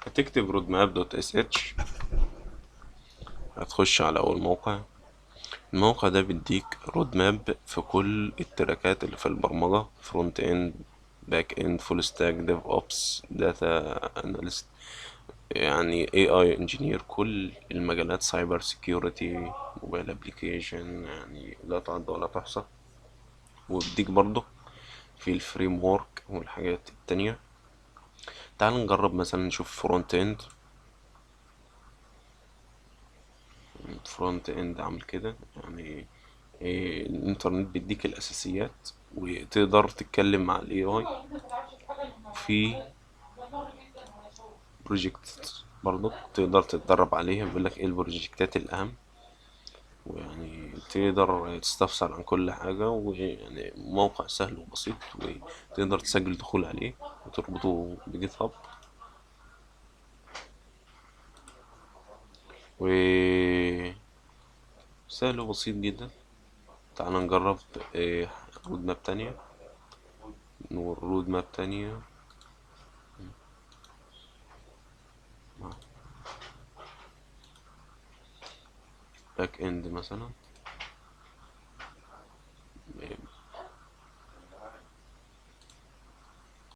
هتكتب roadmap.sh، هتخش على اول موقع. الموقع ده بيديك roadmap في كل ال tracks اللي في البرمجة، front end، back end، full stack، DevOps، data analyst، يعني AI engineer، كل المجالات، cyber security، mobile application، يعني لا تعد ولا تحصى. وبيديك برضه في ال framework والحاجات التانية. تعال نجرب مثلا نشوف front end. front end عامل كده، يعني إيه، الانترنت بيديك الاساسيات وتقدر تتكلم مع ال AI. في project برضو تقدر تتدرب عليها، بيقول لك ايه ال projectات الاهم، ويعني تقدر تستفسر عن كل حاجة. ويعني موقع سهل وبسيط، وتقدر تسجل دخول عليه وتربطه ب GitHub. و سهل وبسيط جدا. تعال نجرب إيه roadmap تانية، نور roadmap تانية. back end مثلا،